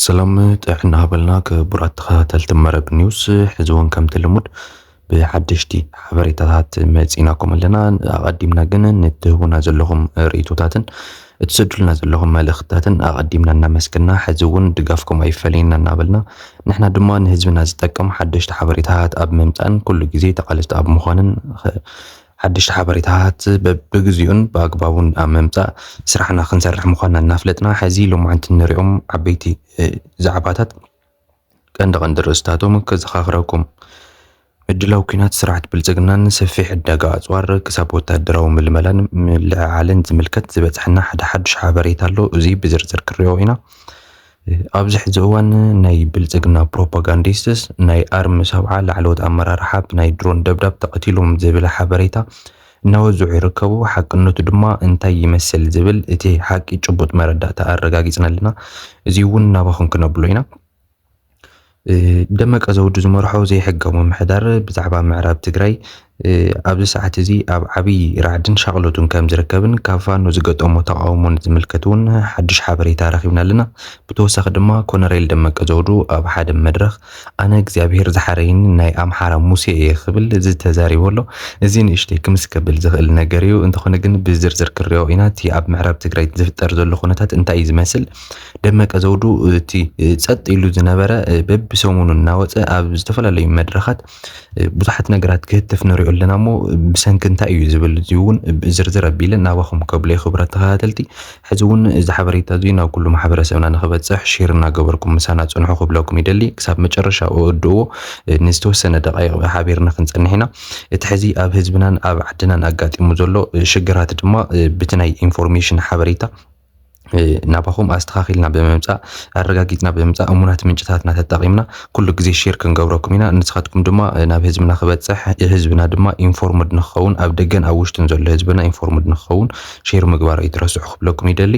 ሰላም ጥዕና ሃበልና ክቡራት ተኸታተልቲ መረብ ኒውስ። ሕዚ እውን ከምቲ ልሙድ ብሓደሽቲ ሓበሬታታት መፂናኩም ኣለና። ኣቐዲምና ግን ንትህቡና ዘለኹም ርእይቶታትን እትሰዱልና ዘለኹም መልእኽትታትን ኣቐዲምና እናመስገና፣ ሕዚ እውን ድጋፍኩም ኣይፈለየና እናበልና፣ ንሕና ድማ ንህዝብና ዝጠቅም ሓደሽቲ ሓበሬታታት ኣብ ምምፃእን ኩሉ ግዜ ተቓለስቲ ኣብ ምዃንን ሓደሽቲ ሓበሬታታት በብግዚኡን ብኣግባቡን ኣብ ምምፃእ ስራሕና ክንሰርሕ ምዃንና እናፍለጥና፣ ሕዚ ሎማዓንቲ እንሪኦም ዓበይቲ ዛዕባታት ቀንዲ ቀንዲ ርእስታቶም ከዘኻኽረኩም። ምድላው ኲናት ስርዓት ብልጽግናን ሰፊሕ ዕዳጋ ኣጽዋር ክሳብ ወታደራዊ ምልመላን ምልዕዓልን ዝምልከት ዝበጽሐና ሓደ ሓድሽ ሓበሬታ ኣሎ። እዚ ብዝርዝር ክሪኦ ኢና። ኣብዚ ሕዚ እዋን ናይ ብልጽግና ፕሮፓጋንዲስትስ ናይ ኣርሚ ሰብዓ ላዕለዎት ኣመራርሓ ብናይ ድሮን ደብዳብ ተቐቲሎም ዝብል ሓበሬታ እናወዝዑ ይርከቡ። ሓቅነቱ ድማ እንታይ ይመስል ዝብል እቲ ሓቂ ጭቡጥ መረዳእታ ኣረጋጊጽና ኣለና። እዚ እውን ናባኹም ክነብሎ ኢና። ደመቀ ዘውዱ ዝመርሖ ዘይሕጋዊ ምምሕዳር ብዛዕባ ምዕራብ ትግራይ ኣብዚ ሰዓት እዚ ኣብ ዓብዪ ራዕድን ሻቕሎትን ከም ዝርከብን ካብ ፋኖ ዝገጠሞ ተቓውሞን ዝምልከት እውን ሓድሽ ሓበሬታ ረኺብና ኣለና። ብተወሳኺ ድማ ኮነሬል ደመቀ ዘውዱ ኣብ ሓደ መድረኽ ኣነ እግዚኣብሔር ዝሓረይኒ ናይ ኣምሓራ ሙሴ እየ ክብል ዝተዛሪቦ ኣሎ። እዚ ንእሽተይ ክምስ ከብል ዝኽእል ነገር እዩ። እንተኾነ ግን ብዝርዝር ክሪኦ ኢና። እቲ ኣብ ምዕራብ ትግራይ ዝፍጠር ዘሎ ኩነታት እንታይ እዩ ዝመስል? ደመቀ ዘውዱ እቲ ጸጥ ኢሉ ዝነበረ በብሰሙኑ እናወፀ ኣብ ዝተፈላለዩ መድረኻት ብዙሓት ነገራት ክህትፍ ንሪኦ ኣለና እሞ ብሰንኪ እንታይ እዩ ዝብል እዚ እውን ዝርዝር ኣቢለ ናባኹም ከብሎ ክቡራት ተኸታተልቲ። ሕዚ እውን እዚ ሓበሬታ እዚ ናብ ኩሉ ማሕበረሰብና ንክበፅሕ ሼር እናገበርኩም ምሳና ፅንሑ ክብለኩም ይደሊ። ክሳብ መጨረሻ ኣወድእዎ። ንዝተወሰነ ደቃይቕ ሓቢርና ክንፀንሕ ኢና። እቲ ሕዚ ኣብ ህዝብናን ኣብ ዓድናን ኣጋጢሙ ዘሎ ሽግራት ድማ ብቲ ናይ ኢንፎርሜሽን ሓበሬታ ናባኹም ኣስተኻኺልና ብምምፃእ ኣረጋጊፅና ብምምፃእ እሙናት ምንጭታትና ተጠቒምና ኩሉ ግዜ ሼር ክንገብረኩም ኢና። ንስኻትኩም ድማ ናብ ህዝብና ክበፅሕ ህዝብና ድማ ኢንፎርምድ ንክኸውን ኣብ ደገን ኣብ ውሽጥን ዘሎ ህዝብና ኢንፎርምድ ንክኸውን ሼር ምግባር ኣይትረስዑ ክብለኩም ይደሊ።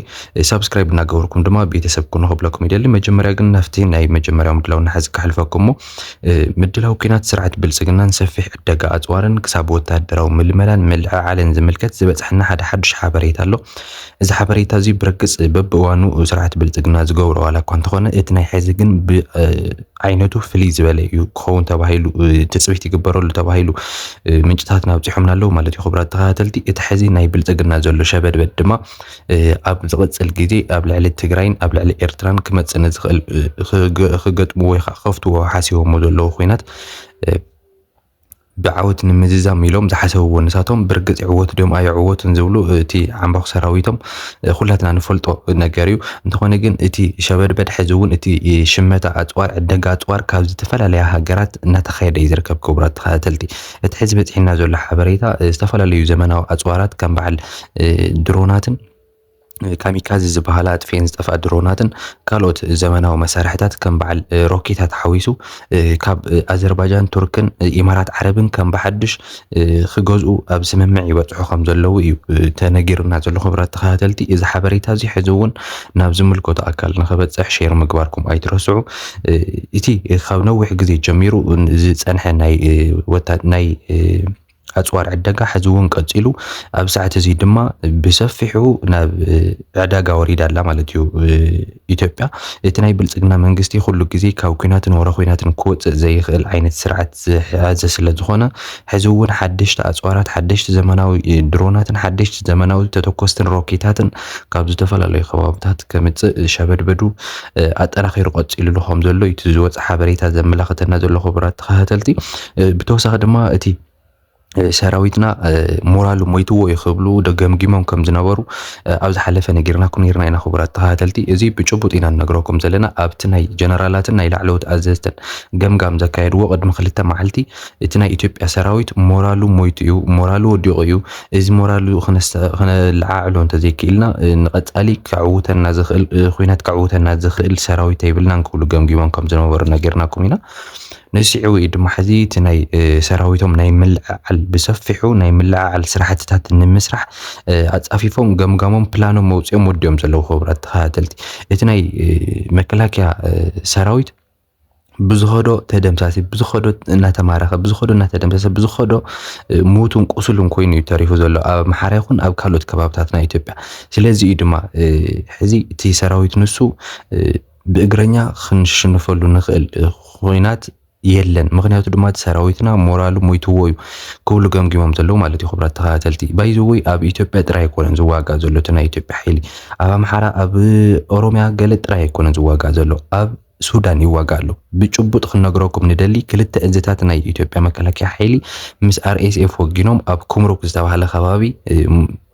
ሳብስክራይብ እናገበርኩም ድማ ቤተሰብ ኩኑ ክብለኩም ይደሊ። መጀመርያ ግን ናብቲ ናይ መጀመርያው ምድላው እናሓዚ ክሕልፈኩም እሞ ምድላው ኲናት ስርዓት ብልፅግናን ሰፊሕ ዕደጋ ኣፅዋርን ክሳብ ወታደራዊ ምልመላን ምልዕዓልን ዝምልከት ዝበፅሐና ሓደ ሓዱሽ ሓበሬታ ኣሎ። እዚ ሓበሬታ እዚ ብርግፅ በብእዋኑ ስርዓት ብልፅግና ዝገብሮ ዋላ እኳ እንተኾነ እቲ ናይ ሕዚ ግን ብዓይነቱ ፍልይ ዝበለ እዩ ክኸውን ተባሂሉ ትፅቢት ይግበረሉ ተባሂሉ ምንጭታትና ኣብፂሖምና ኣለዉ ማለት እዩ። ክቡራት ተኸታተልቲ እቲ ሕዚ ናይ ብልፅግና ዘሎ ሸበድበድ ድማ ኣብ ዝቕፅል ግዜ ኣብ ልዕሊ ትግራይን ኣብ ልዕሊ ኤርትራን ክመፅእ ንዝኽእል ክገጥምዎ ወይ ከዓ ክኸፍትዎ ሓሲቦሞ ዘለዉ ኲናት ብዓወት ንምዝዛም ኢሎም ዝሓሰብዎ ንሳቶም ብርግፅ ይዕወቱ ድዮም ኣይዕወቱን ዝብሉ እቲ ዓምባኹ ሰራዊቶም ኩላትና ንፈልጦ ነገር እዩ። እንተኾነ ግን እቲ ሸበድበድ ሕዚ እውን እቲ ሽመታ ኣፅዋር ዕደጋ ኣፅዋር ካብ ዝተፈላለያ ሃገራት እናተኻየደ እዩ ዝርከብ። ክቡራት ተኸታተልቲ እቲ ሕዚ በፂሕና ዘሎ ሓበሬታ ዝተፈላለዩ ዘመናዊ ኣፅዋራት ከም በዓል ድሮናትን ካሚካዚ ዝበሃላ ኣጥፊኤን ዝጠፍኣ ድሮናትን ካልኦት ዘመናዊ መሳርሕታት ከም በዓል ሮኬታት ሓዊሱ ካብ ኣዘርባጃን ቱርክን ኢማራት ዓረብን ከም ብሓድሽ ክገዝኡ ኣብ ስምምዕ ይበፅሑ ከም ዘለዉ እዩ ተነጊሩና ዘሎ። ክቡራት ተኸታተልቲ እዚ ሓበሬታ እዚ ሕዚ እውን ናብ ዝምልከቶ ኣካል ንክበፅሕ ሼር ምግባርኩም ኣይትረስዑ። እቲ ካብ ነዊሕ ግዜ ጀሚሩ ዝፀንሐ ናይ ኣፅዋር ዕደጋ ሕዚ እውን ቀፂሉ ኣብ ሰዓት እዚ ድማ ብሰፊሑ ናብ ዕዳጋ ወሪዳ ኣላ ማለት እዩ ኢትዮጵያ። እቲ ናይ ብልፅግና መንግስቲ ኩሉ ግዜ ካብ ኲናትን ወረ ኲናትን ክወፅእ ዘይኽእል ዓይነት ስርዓት ዝሓዘ ስለ ዝኾነ ሕዚ እውን ሓደሽቲ ኣፅዋራት ሓደሽቲ ዘመናዊ ድሮናትን ሓደሽቲ ዘመናዊ ተተኮስትን ሮኬታትን ካብ ዝተፈላለዩ ከባብታት ከምፅእ ሸበድበዱ ኣጠናኺሩ ቀፂልሉ ከም ዘሎ እቲ ዝወፀ ሓበሬታ ዘመላኽተና ዘሎ። ክቡራት ተኸታተልቲ ብተወሳኺ ድማ እቲ ሰራዊትና ሞራሉ ሞይትዎ እዩ ክብሉ ገምጊሞም ከም ዝነበሩ ኣብ ዝሓለፈ ነጊርናኩም ነርና ኢና። ክቡራት ተኸታተልቲ እዚ ብጭቡጥ ኢና ንነግረኩም ዘለና። ኣብቲ ናይ ጀነራላትን ናይ ላዕለዎት ኣዘዝትን ገምጋም ዘካየድዎ ቅድሚ ክልተ መዓልቲ እቲ ናይ ኢትዮጵያ ሰራዊት ሞራሉ ሞይቱ እዩ፣ ሞራሉ ወዲቑ እዩ። እዚ ሞራሉ ክነለዓዕሎ እንተዘይክኢልና ንቐፃሊ ከዕውተና ዝኽእል ኲናት ከዕውተና ዝኽእል ሰራዊት የብልናን ክብሉ ገምጊሞም ከም ዝነበሩ ነጊርናኩም ኢና። ንስዒቡ እዩ ድማ ሕዚ እቲ ናይ ሰራዊቶም ናይ ምልዕዓል ብሰፊሑ ናይ ምልዕዓል ስራሕትታት ንምስራሕ ኣፃፊፎም ገምጋሞም ፕላኖም መውፅኦም ወዲኦም ዘለዉ። ክቡራት ተኸታተልቲ እቲ ናይ መከላከያ ሰራዊት ብዝኸዶ ተደምሳሲ ብዝኸዶ እናተማረኸ ብዝኸዶ እናተደምሰሰ ብዝኸዶ ሙቱን ቁሱሉን ኮይኑ እዩ ተሪፉ ዘሎ ኣብ ኣምሓራ ይኹን ኣብ ካልኦት ከባብታት ናይ ኢትዮጵያ። ስለዚ እዩ ድማ ሕዚ እቲ ሰራዊት ንሱ ብእግረኛ ክንሽንፈሉ ንኽእል ኹናት የለን። ምኽንያቱ ድማ እቲ ሰራዊትና ሞራሉ ሞይትዎ እዩ ክብሉ ገምጊሞም ዘለዉ ማለት እዩ። ክቡራት ተኸታተልቲ፣ ባይዘወይ ኣብ ኢትዮጵያ ጥራይ ኣይኮነን ዝዋጋእ ዘሎ እቲ ናይ ኢትዮጵያ ሓይሊ፣ ኣብ ኣምሓራ፣ ኣብ ኦሮሚያ ገለ ጥራይ ኣይኮነን ዝዋጋእ ዘሎ፣ ኣብ ሱዳን ይዋጋእ ኣሎ። ብጭቡጥ ክንነግረኩም ንደሊ፣ ክልተ እዝታት ናይ ኢትዮጵያ መከላከያ ሓይሊ ምስ ኣር ኤስ ኤፍ ወጊኖም ኣብ ኩምሩክ ዝተባህለ ከባቢ፣ እ፣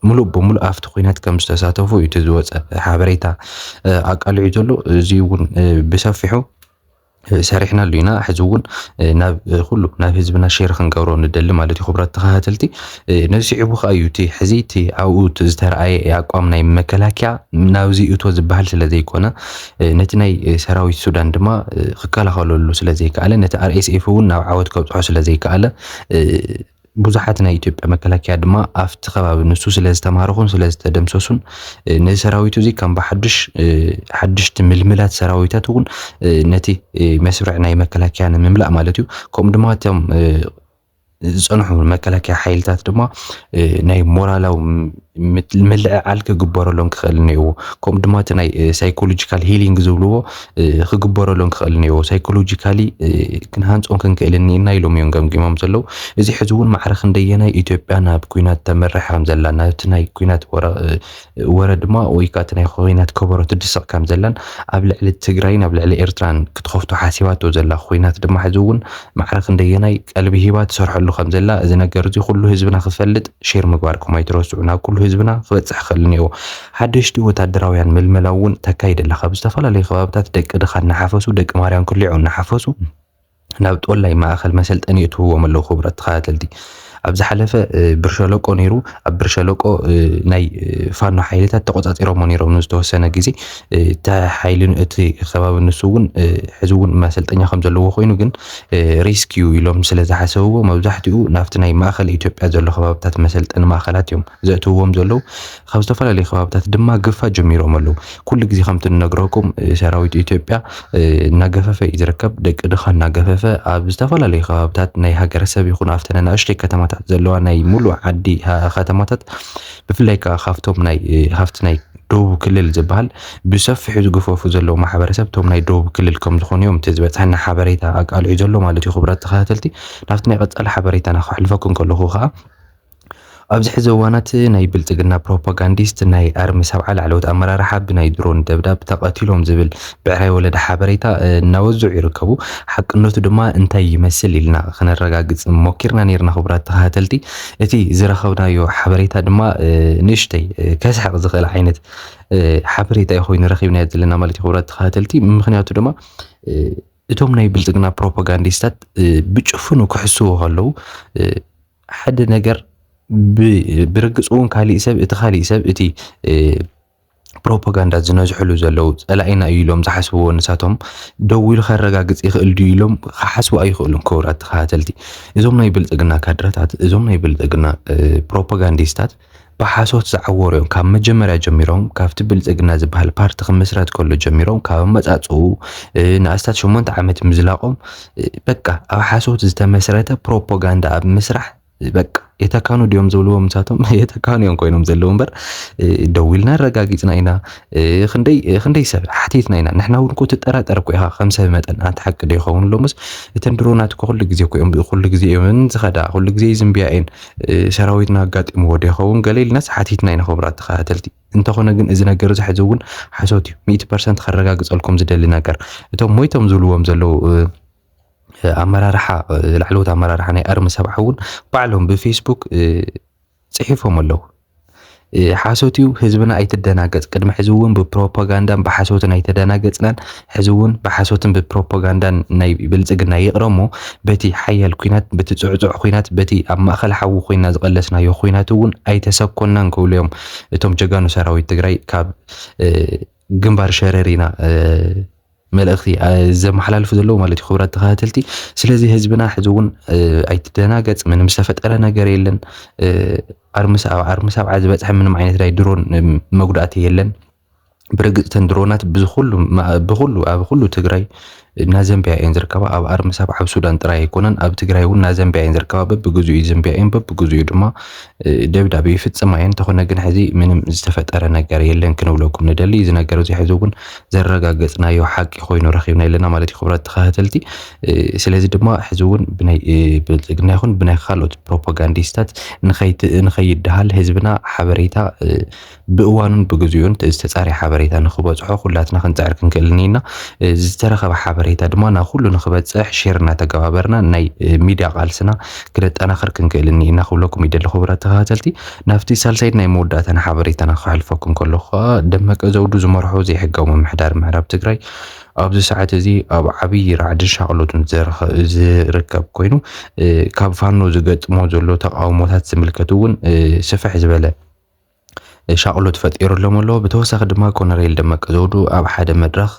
ሙሉእ ብሙሉእ ኣብቲ ኹናት ከም ዝተሳተፉ እዩ እቲ ዝወፀ ሓበሬታ፣ እ፣ ኣቃሊዑ ዘሎ። እዚ እውን፣ እ፣ ብሰፊሑ፣ እ፣ ሰሪሕናሉ ኢና። ሕዚ እውን፣ እ፣ ናብ፣ እ፣ ኩሉ ናብ ህዝብና ሼር ክንገብሮ ንደሊ ማለት እዩ። ክቡራት ተኸታተልቲ፣ እ፣ ነዚ ስዒቡ ከዓ እዩ እቲ ሕዚ እቲ ኣብኡ እቲ ዝተረኣየ ኣቋም ናይ መከላከያ ናብዚ እቶ ዝበሃል ስለ ዘይኮነ፣ እ፣ ነቲ ናይ፣ እ፣ ሰራዊት ሱዳን ድማ፣ እ፣ ክከላኸለሉ ስለ ዘይከኣለ፣ ነቲ ኣር ኤስ ኤፍ እውን ናብ ዓወት ከብፅሖ ስለ ዘይከኣለ፣ እ፣ ብዙሓት ናይ ኢትዮጵያ መከላከያ ድማ ኣብቲ ከባቢ ንሱ ስለ ዝተማረኹን ስለ ዝተደምሰሱን፣ እ፣ ነዚ ሰራዊት እዚ ከም ብሓዱሽ፣ እ፣ ሓድሽቲ ምልምላት ሰራዊታት እውን፣ እ፣ ነቲ፣ እ፣ መስርዕ ናይ መከላከያ ንምምላእ ማለት እዩ። ከምኡ ድማ እቶም፣ እ፣ ዝጸንሑ መከላከያ ሓይልታት ድማ፣ እ፣ ናይ ሞራላዊ ምት-፣ ምልዕዓል ክግበረሎም ክኽእል እኒአዎ። ከምኡ ድማ እቲ ናይ፣ እ፣ ሳይኮሎጂካል ሂሊንግ ዝብልዎ፣ እ፣ ክግበረሎም ክኽእል እኒአዎ። ሳይኮሎጂካሊ፣ እ፣ ክንሃንጾም ክንክእል እኒአና ኢሎም እዮም ገምጊሞም ዘለዉ። እዚ ሕዚ እውን ማዕረ ክንደየናይ ኢትዮጵያ ናብ ኲናት ተመርሕ ከም ዘላ፣ ናብቲ ናይ ኲናት ወረ-፣ እ፣ ወረ ድማ ወይ ከዓ እቲ ናይ ኲናት ከበሮ ትድስቕ ከም ዘላን ኣብ ልዕሊ ትግራይን ኣብ ልዕሊ ኤርትራን ክትኸፍቶ ሓሲባቶ ዘላ ኲናት ድማ ሕዚ እውን ማዕረ ክንደየናይ ቀልቢ ሂባ ትሰርሐሉ ከም ዘላ፣ እዚ ነገር እዚ ኩሉ ህዝብና ክፈልጥ ሼር ምግባርኩም ኣይትረስዑ። ናብ ኩሉ ህዝብና ክበጽሕ ክኽእል እኒኦ። ሓደሽቲ ወታደራውያን ምልመላ እውን ተካይድ ኣላ። ካብ ዝተፈላለዩ ከባብታት ደቂ ድኻ እናሓፈሱ፣ ደቂ ማርያም ክሊዖ እናሓፈሱ ናብ ጦላይ ማእኸል መሰልጠኒ የእትውዎም ኣለዉ። ክቡራት ተኸታተልቲ፣ ኣብ ዝሓለፈ፣ እ፣ ብር ሸለቆ ነይሩ። ኣብ ብር ሸለቆ፣ እ፣ ናይ፣ እ፣ ፋኖ ሓይልታት ተቆጻጺሮሞ ነይሮም ንዝተወሰነ ግዜ። እ፣ እታ ሓይሊ፣ እቲ ከባቢ ንሱ እውን፣ እ፣ ሕዚ እውን ማሰልጠኛ ከም ዘለዎ ኮይኑ፣ ግን፣ እ፣ ሪስክ እዩ ኢሎም ስለ ዝሓሰብዎ፣ መብዛሕትኡ ናብቲ ናይ ማእከል ኢትዮጵያ ዘሎ ከባብታት መሰልጠኒ ማእከላት እዮም ዘእትውዎም ዘለዉ። ካብ ዝተፈላለዩ ከባብታት ድማ ግፋ ጀሚሮም ኣለዉ። ኩሉ ግዜ ከምቲ ንነግረኩም፣ እ፣ ሰራዊት ኢትዮጵያ፣ እ፣ እናገፈፈ እዩ ዝርከብ። ደቂ ድኻ እናገፈፈ ኣብ ዝተፈላለዩ ከባብታት ናይ ሃገረሰብ ይኹን ኣብተን ኣናእሽተይ ከተማታት ዘለዋ ናይ ሙሉእ ዓዲ ሃ-፣ ከተማታት፣ ብፍላይ ከዓ ካብቶም ናይ፣ እ፣ ሃፍቲ ናይ ደቡብ ክልል ዝበሃል ብሰፊሑ ዝግፈፉ ዘለዉ ማሕበረሰብ፣ እቶም ናይ ደቡብ ክልል ከም ዝኾኑ እዮም እቲ ዝበፅሐና ሓበሬታ ኣቃሊዑ ዘሎ ማለት እዩ። ክቡራት ተኸታተልቲ፣ ናብቲ ናይ ቀፃሊ ሓበሬታና ከሕልፈኩም ከለኹ ከዓ፣ ኣብዚ ሕዚ እዋናት ናይ ብልጽግና ፕሮፓጋንዲስት ናይ ኣርሚ ሰብዓ ላዕለዎት ኣመራርሓ ብናይ ድሮን ደብዳብ ተቐቲሎም ዝብል ብዕራይ ወለደ ሓበሬታ፣ እ፣ እናወዝዑ ይርከቡ። ሓቅነቱ ድማ እንታይ ይመስል ኢልና ክነረጋግጽ ሞኪርና ነይርና፣ ክቡራት ተኸታተልቲ። እቲ ዝረኸብናዮ ሓበሬታ ድማ፣ እ፣ ንእሽተይ፣ እ፣ ከስሕቕ ዝኽእል ዓይነት፣ እ፣ ሓበሬታ እዩ ኮይኑ ረኺብናዮ ዘለና ማለት እዩ፣ ክቡራት ተኸታተልቲ። ምኽንያቱ ድማ፣ እ፣ እቶም ናይ ብልጽግና ፕሮፓጋንዲስታት፣ እ፣ ብጭፍኑ ክሕስዎ ከለዉ፣ እ፣ ሓደ ነገር ብ-፣ ብርግጽ እውን ካሊእ ሰብ፣ እቲ ካሊእ ሰብ፣ እቲ፣ እ፣ ፕሮፓጋንዳ ዝነዝሕሉ ዘለዉ ጸላኢና እዩ ኢሎም ዝሓስብዎ ንሳቶም ደው ኢሉ ከረጋግጽ ይኽእል ድዩ ኢሎም ክሓስቡ ኣይኽእሉን። ክቡራት ተኸታተልቲ፣ እዞም ናይ ብልጽግና ካድረታት፣ እዞም ናይ ብልጽግና፣ እ፣ ፕሮፓጋንዲስታት ብሓሶት ዝዓወሩ እዮም። ካብ መጀመርያ ጀሚሮም፣ ካብቲ ብልጽግና ዝበሃል ፓርቲ ክምስረት ከሎ ጀሚሮም፣ ካብ ኣመጻጽኡ፣ እ፣ ንኣስታት ሸሞንተ ዓመት ምዝላቖም፣ እ፣ በቃ ኣብ ሓሶት ዝተመስረተ ፕሮፓጋንዳ ኣብ ምስራሕ፣ በቃ የተካኑ ድዮም ዝብልዎም ንሳቶም? የተካኑ እዮም ኮይኖም ዘለዉ እምበር፣ እ፣ ደው ኢልና ኣረጋጊጽና ኢና። እ፣ ክንደይ፣ እ፣ ክንደይ ሰብ ሓቲትና ኢና። ንሕና እውን እኮ ትጠራጠር እኮ ኢኻ ከም ሰብ መጠን፣ ኣንታ ሓቂ ዶ ይኸውን? ሎምስ እተን ድሮናት እኮ ኩሉ ግዜ እኮ እዮም፣ ኩሉ ግዜ እዮም ዝኸዳ፣ ኩሉ ግዜ ይዝንብያ እየን። እ፣ ሰራዊትና ኣጋጢምዎ ዶ ይኸውን ገለ ኢልናስ ሓቲትና ኢና፣ ክቡራት ተኸታተልቲ። እንተኾነ ግን እዚ ነገር እዚ ሕዚ እውን ሓሶት እዩ። ሚእቲ ፐርሰንት ከረጋግጸልኩም ዝደሊ ነገር፣ እቶም ሞይቶም ዝብልዎም ዘለዉ፣ እ፣ ኣመራርሓ፣ እ፣ ላዕለዎት ኣመራርሓ ናይ ኣርሚ ሰብዓ እውን ባዕሎም ብፌስቡክ፣ እ፣ ጽሒፎም ኣለዉ። እ፣ ሓሶት እዩ፣ ህዝብና ኣይትደናገጽ። ቅድሚ ሕዚ እውን ብፕሮፓጋንዳን ብሓሶትን ኣይተደናገጽናን። ሕዚ እውን ብሓሶትን ብፕሮፓጋንዳን ናይ ብልጽግና ይቕረ እሞ፣ በቲ ሓያል ኲናት፣ በቲ ጽዕጹዕ ኲናት፣ በቲ ኣብ ማእከል ሓዊ ኮይና ዝቐለስናዮ ኲናት እውን ኣይተሰኮናን ክብሉ እዮም እቶም ጀጋኑ ሰራዊት ትግራይ ካብ፣ እ፣ ግንባር ሸረሪና፣ እ፣ መልእኽቲ፣ እ፣ ዘመሓላልፉ ዘለዉ ማለት እዩ፣ ክቡራት ተኸታተልቲ። ስለዚ ህዝብና ሕዚ እውን፣ እ፣ ኣይትደናገጽ፣ ምንም ዝተፈጠረ ነገር የለን። እ፣ ኣርሚ ሰ-፣ ኣብ ኣርሚ ሰብዓ ዝበጽሐ ምንም ዓይነት ናይ ድሮን፣ እ፣ መጉዳእቲ የለን። ብርግጽ እተን ድሮናት ብዝኹሉ ማ-፣ ብኹሉ፣ ኣብ ኩሉ ትግራይ እናዘንበያ እየን ዝርከባ። ኣብ ኣርምሳ ኣብ ዓብ ሱዳን ጥራይ ኣይኮነን፣ ኣብ ትግራይ እውን እናዘንበያ እየን ዝርከባ። በብግዚኡ ይዘንበያ እየን፣ በብግዚኡ ድማ፣ እ፣ ደብዳብ ይፍጽማ እየን። እንተኾነ ግን ሕዚ ምንም ዝተፈጠረ ነገር የለን ክንብለኩም ንደሊ። እዚ ነገር እዚ ሕዚ እውን ዘረጋገጽናዮ ሓቂ ኮይኑ ረኺብና ኣለና ማለት እዩ። ክቡራት ተኸታተልቲ፣ እ፣ ስለዚ ድማ ሕዚ እውን ብናይ፣ እ፣ ብልጽግና ይኹን ብናይ ካልኦት ፕሮፓጋንዲስታት ንኸይት-፣ ንኸይድሃል ህዝብና ሓበሬታ፣ እ፣ ብእዋኑን ብግዚኡን ተ-፣ ዝተጻረየ ሓበሬታ ንኽበጽሖ ኩላትና ክንጽዕር ክንክእል እኒና። እ፣ ዝተረኸበ ሓበሬታ ድማ ናብ ኩሉ ንኽበጽሕ ሼር እናተገባበርና ናይ፣ እ፣ ሚድያ ቃልስና ክነጠናኽር ክንክእል እኒና ክብለኩም ይደሊ። ክቡራት ተኸታተልቲ፣ ናብቲ ሳልሳይን ናይ መወዳእታን ሓበሬታና ክሕልፈኩም ከለኹ ከኣ፣ ደመቀ ዘውዱ ዝመርሖ ዘይሕጋዊ ምምሕዳር ምዕራብ ትግራይ ኣብዚ ሰዓት እዚ ኣብ ዓብዪ ራዕድን ሻቕሎትን ዝረኸ-፣ ዝርከብ ኮይኑ፣ እ፣ ካብ ፋኖ ዝገጥሞ ዘሎ ተቃውሞታት ዝምልከት እውን፣ እ፣ ስፍሕ ዝበለ ሻቕሎት ፈጢሩሎም ኣሎ። ብተወሳኺ ድማ ኮነሬል ደመቀ ዘውዱ ኣብ ሓደ መድረኽ፣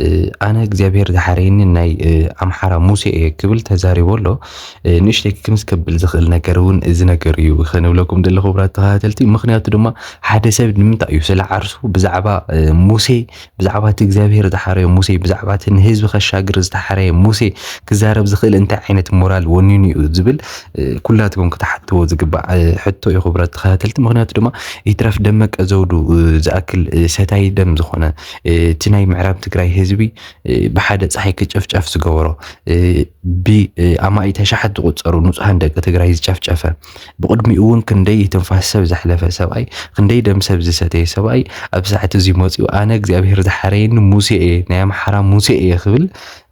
እ፣ "ኣነ እግዚኣብሔር ዝሓረየኒ ናይ፣ እ፣ ኣምሓራ ሙሴ እየ" ክብል ተዛሪቡ ኣሎ። እ፣ ንእሽተይ ክምስ ከብል ዝኽእል ነገር እውን እዚ ነገር እዩ ክንብለኩም ደሊ፣ ክቡራት ተኸታተልቲ። ምኽንያቱ ድማ ሓደ ሰብ ንምንታይ እዩ ስለ ዓርሱ ብዛዕባ፣ እ፣ ሙሴ፣ ብዛዕባ እቲ እግዚኣብሔር ዝሓረዮ ሙሴ፣ ብዛዕባ እቲ ንህዝቢ ከሻግር ዝተሓረየ ሙሴ ክዛረብ ዝኽእል እንታይ ዓይነት ሞራል ወኒኑ እዩ ዝብል፣ እ፣ ኩላትኩም ክትሓትዎ ዝግባእ፣ እ፣ ሕቶ እዩ፣ ክቡራት ተኸታተልቲ። ምኽንያቱ ድማ ይትረፍ ደመቀ ዘውዱ፣ እ፣ ዝኣክል፣ እ፣ ሰታይ ደም ዝኾነ፣ እ፣ እቲ ናይ ምዕራብ ትግራይ ህዝቢ፣ እ፣ ብሓደ ፀሓይ ክጭፍጨፍ ዝገበሮ፣ እ፣ ብ-፣ እ፣ ኣማኢት ኣሽሓት ዝቑጸሩ ንጹሃን ደቂ ትግራይ ዝጨፍጨፈ፣ ብቕድሚኡ እውን ክንደይ ትንፋስ ሰብ ዘሕለፈ ሰብኣይ፣ ክንደይ ደም ሰብ ዝሰተየ ሰብኣይ፣ ኣብ ሰዓት እዚ መጺኡ፣ "ኣነ እግዚኣብሔር ዝሓረየኒ ሙሴ እየ፣ ናይ ኣምሓራ ሙሴ እየ" ክብል፣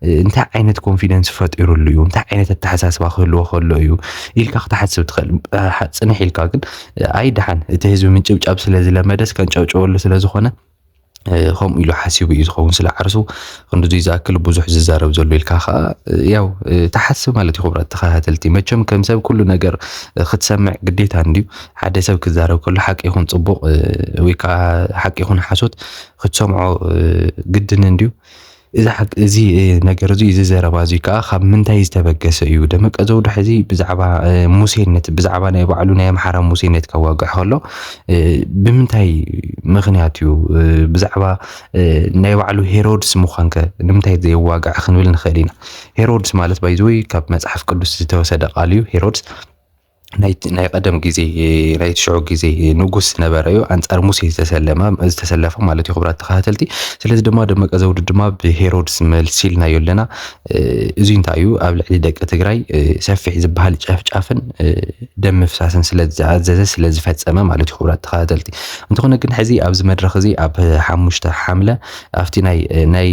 እ፣ እንታይ ዓይነት ኮንፊደንስ ፈጢሩሉ እዩ? እንታይ ዓይነት ኣተሓሳስባ ክህልዎ ከሎ እዩ ኢልካ ክትሓስብ ትኽእል። እ፣ ሓ-፣ ጽንሕ ኢልካ ግን፣ እ፣ ኣይ ደሓን፣ እቲ ህዝቢ ምንጭብጫብ ስለ ዝለመደስ ከንጨብጭበሉ ስለ ዝኾነ፣ እ፣ ከምኡ ኢሉ ሓሲቡ እዩ ዝኸውን ስለ ዓርሱ፣ ክንድዙይ ዝኣክል ብዙሕ ዝዛረብ ዘሎ ኢልካ ኸኣ፣ እ፣ ያው፣ እ፣ ትሓስብ ማለት እዩ። ክቡራት ተኸታተልቲ፣ መቸም ከም ሰብ ኩሉ ነገር፣ እ፣ ክትሰምዕ ግዴታ እንድዩ። ሓደ ሰብ ክዛረብ ከሎ ሓቂ ይኹን ጽቡቕ፣ እ፣ ወይ ከኣ ሓቂ ይኹን ሓሶት ክትሰምዖ፣ እ፣ ግድን እንድዩ። እዚ ሓቂ፣ እዚ፣ እ፣ ነገር እዚ፣ እዚ ዘረባ እዚ ከኣ ካብ ምንታይ ዝተበገሰ እዩ? ደመቀ ዘውዱ ሕዚ ብዛዕባ፣ እ፣ ሙሴነት፣ ብዛዕባ ናይ ባዕሉ ናይ ኣምሓራ ሙሴነት ከዋግዕ ከሎ፣ እ፣ ብምንታይ ምኽንያት እዩ፣ እ፣ ብዛዕባ፣ እ፣ ናይ ባዕሉ ሄሮድስ ምዃንከ ንምንታይ ዘየዋግዕ ክንብል ንኽእል ኢና። ሄሮድስ ማለት፣ ባይ ዘ ወይ፣ ካብ መጽሓፍ ቅዱስ ዝተወሰደ ቃል እዩ። ሄሮድስ ናይ፣ ናይ ቀደም ግዜ፣ ናይቲ ሽዑ ግዜ ንጉስ ነበረ እዩ። ኣንጻር ሙሴ ዝተሰለመ፣ ዝተሰለፈ ማለት እዩ፣ ክቡራት ተኸታተልቲ። ስለዚ ድማ ደመቀ ዘውዱ ድማ ብሄሮድስ መልሲ ኢልናዮ ኣለና። እ፣ እዚ እንታይ እዩ? ኣብ ልዕሊ ደቂ ትግራይ፣ እ፣ ሰፊሕ ዝበሃል ጨፍጫፍን፣ እ፣ ደም ምፍሳስን ስለ ዝኣዘዘ፣ ስለ ዝፈጸመ ማለት እዩ፣ ክቡራት ተኸታተልቲ። እንተኾነ ግን ሕዚ ኣብዚ መድረኽ እዚ ኣብ ሓሙሽተ ሓምለ ኣብቲ ናይ፣ ናይ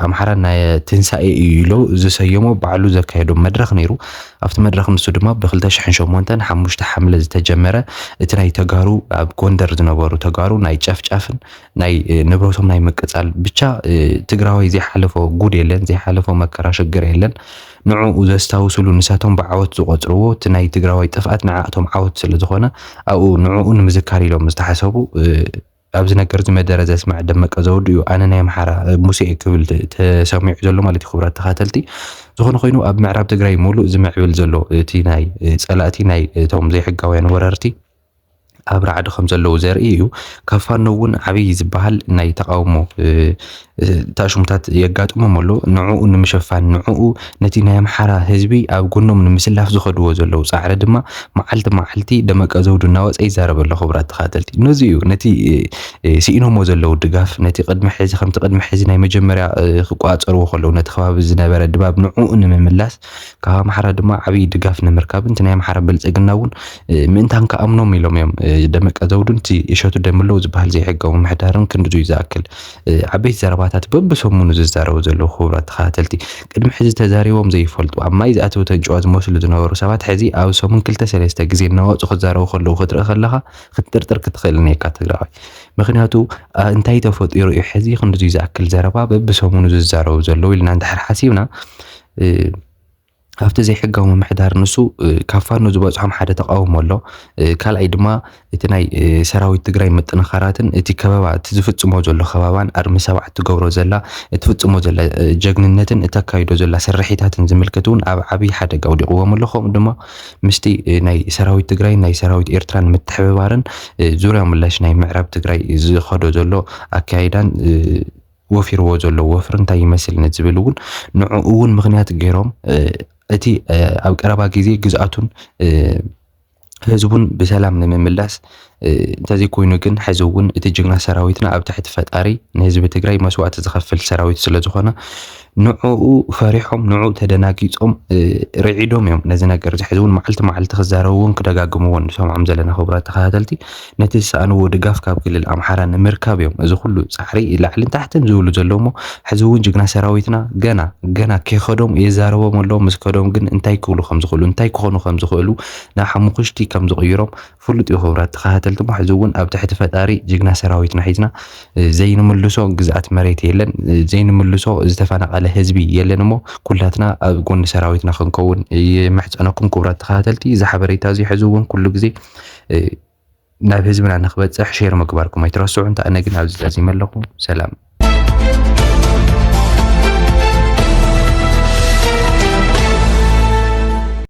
ኣምሓራ ናይ ትንሳኤ እዩ ኢሉ ዝሰየሞ ባዕሉ ዘካየዶ መድረኽ ነይሩ። ኣብቲ መድረኽ ንሱ ድማ ብ ክልተ ሽሕን ሸሞንተን ሓሙሽተ ሓምለ ዝተጀመረ እቲ ናይ ተጋሩ፣ ኣብ ጎንደር ዝነበሩ ተጋሩ ናይ ጨፍጫፍን ናይ፣ እ፣ ንብረቶም ናይ ምቅጻል ብቻ፣ እ፣ ትግራዋይ ዘይሓለፎ ጉድ የለን፣ ዘይሓለፎ መከራ ሽግር የለን። ንዕኡ ዘስታውስሉ፣ ንሳቶም ብዓወት ዝቆጽርዎ፣ እቲ ናይ ትግራዋይ ጥፍኣት ንዓኣቶም ዓወት ስለ ዝኾነ፣ ኣብኡ ንዕኡ ንምዝካር ኢሎም ዝተሓሰቡ፣ እ፣ ኣብዚ ነገር እዚ መደረ ዘስምዕ ደመቀ ዘውዱ እዩ። ኣነ ናይ ኣምሓራ፣ እ፣ ሙሴ እየ ክብል ተ-፣ ተሰሚዑ ዘሎ ማለት እዩ፣ ክቡራት ተኸታተልቲ። ዝኾነ ኮይኑ፣ ኣብ ምዕራብ ትግራይ ሙሉእ ዝምዕብል ዘሎ እቲ ናይ፣ እ፣ ጸላእቲ ናይ እቶም ዘይሕጋውያን ወረርቲ ኣብ ራዕዲ ከም ዘለዉ ዘርኢ እዩ። ካብ ፋኖ እውን ዓብዪ ዝበሃል ናይ ተቃውሞ፣ እ፣ እ፣ ታሽሙታት የጋጥሞም ኣሎ። ንዕኡ ንምሽፋን፣ ንዕኡ ነቲ ናይ ኣምሓራ ህዝቢ ኣብ ጎኖም ንምስላፍ ዝኸድዎ ዘለዉ ጻዕሪ ድማ መዓልቲ መዓልቲ ደመቀ ዘውዱ እናወጸ ይዛረብ ኣሎ፣ ክቡራት ተኸታተልቲ። ነዚ እዩ፣ ነቲ፣ እ፣ እ፣ ስኢኖሞ ዘለዉ ድጋፍ፣ ነቲ ቅድሚ ሕዚ፣ ከምቲ ቅድሚ ሕዚ ናይ መጀመርያ፣ እ፣ ክቆጻጸርዎ ከለዉ ነቲ ከባቢ ዝነበረ ድባብ ንዕኡ ንምምላስ፣ ካብ ኣምሓራ ድማ ዓብዪ ድጋፍ ንምርካብ፣ እቲ ናይ ኣምሓራ ብልጽግና እውን፣ እ፣ ምእንታን ክኣምኖም ኢሎም እዮም፣ እ፣ ደመቀ ዘውዱን እቲ እሸቱ ደምለው ዝበሃል ዘይሕጋዊ ምምሕዳርን ክንድዙይ ዝኣክል፣ እ፣ ዓበይቲ ዘረባታት በብሰሙኑ ዝዛረቡ ዘለዉ ክቡራት ተኸታተልቲ። ቅድሚ ሕዚ ተዛሪቦም ዘይፈልጡ፣ ኣብ ማይ ዝኣተወ ተንጭዋ ዝመስሉ ዝነበሩ ሰባት፣ ሕዚ ኣብ ሰሙን ክልተ ሰለስተ ግዜ እናወጹ ክዛረቡ ከለዉ ክትርኢ ከለኻ፣ ክትጥርጥር ክትኽእል እኒኤካ ትግራዋይ። ምኽንያቱ፣ ኣ፣ እንታይ ተፈጢሩ እዩ ሕዚ ክንድዙይ ዝኣክል ዘረባ በብሰሙኑ ዝዛረቡ ዘለዉ ኢልና እንድሕር ሓሲብና፣ እ፣ ካብቲ ዘይሕጋዊ ምምሕዳር ንሱ ካብ ፋኖ ዝበፅሖም ሓደ ተቃውሞ ኣሎ። ካልኣይ ድማ እቲ ናይ ሰራዊት ትግራይ ምጥንኻራትን እቲ ከበባ እቲ ዝፍፅሞ ዘሎ ከባባን ኣርሚ ሰብዓ እትገብሮ ዘላ እትፍፅሞ ዘላ ጀግንነትን እተካይዶ ዘላ ስርሒታትን ዝምልከት እውን ኣብ ዓብዪ ሓደጋ ኣውዲቕዎም ኣሎ። ከምኡ ድማ ምስቲ ናይ ሰራዊት ትግራይ ናይ ሰራዊት ኤርትራን ምትሕብባርን ዙርያ ምላሽ ናይ ምዕራብ ትግራይ ዝኸዶ ዘሎ ኣካይዳን ወፊርዎ ዘሎ ወፍሪ እንታይ ይመስል ንዝብል እውን ንዕኡ እውን ምክንያት ገይሮም እቲ ኣብ ቀረባ ግዜ ግዝኣቱን ህዝቡን ብሰላም ንምምላስ እንተዘይኮይኑ ግን ሕዚ እውን እቲ ጅግና ሰራዊትና ኣብ ትሕቲ ፈጣሪ ንህዝቢ ትግራይ መስዋእቲ ዝኸፍል ሰራዊት ስለዝኾነ ንዕኡ ፈሪሖም ንዕኡ ተደናጊፆም ርዒዶም እዮም ነዚ ነገር እዚ ሕዚ እውን መዓልቲ መዓልቲ ክዛረቡ እውን ክደጋግምዎ ንሰምዖም ዘለና ክቡራት ተኸታተልቲ ነቲ ዝሰኣንዎ ድጋፍ ካብ ክልል ኣምሓራ ንምርካብ እዮም እዚ ኩሉ ፃዕሪ ላዕልን ታሕትን ዝብሉ ዘለዉ እሞ ሕዚ እውን ጅግና ሰራዊትና ገና ገና ከይኸዶም የዛረቦም ኣለዉ ምስ ከዶም ግን እንታይ ክብሉ ከም ዝኽእሉ እንታይ ክኾኑ ከም ዝኽእሉ ናብ ሓሙኽሽቲ ከም ዝቕይሮም ፍሉጥ እዩ ክቡራት ተኸታተልቲ እሞ ሕዚ እውን ኣብ ትሕቲ ፈጣሪ ጅግና ሰራዊትና ሒዝና ዘይንምልሶ ግዝኣት መሬት የለን ዘይንምልሶ ዝተፈናቐለ ህዝቢ የለን እሞ ኩላትና ኣብ ጎኒ ሰራዊትና ክንከውን ይምሕፀነኩም ክቡራት ተኸታተልቲ እዚ ሓበሬታ እዚ ሕዚ እውን ኩሉ ግዜ ናብ ህዝብና ንክበፅሕ ሼር ምግባርኩም ኣይትረስዑ እንተ ኣነ ግን ኣብዚ ዛዚመ ኣለኹ ሰላም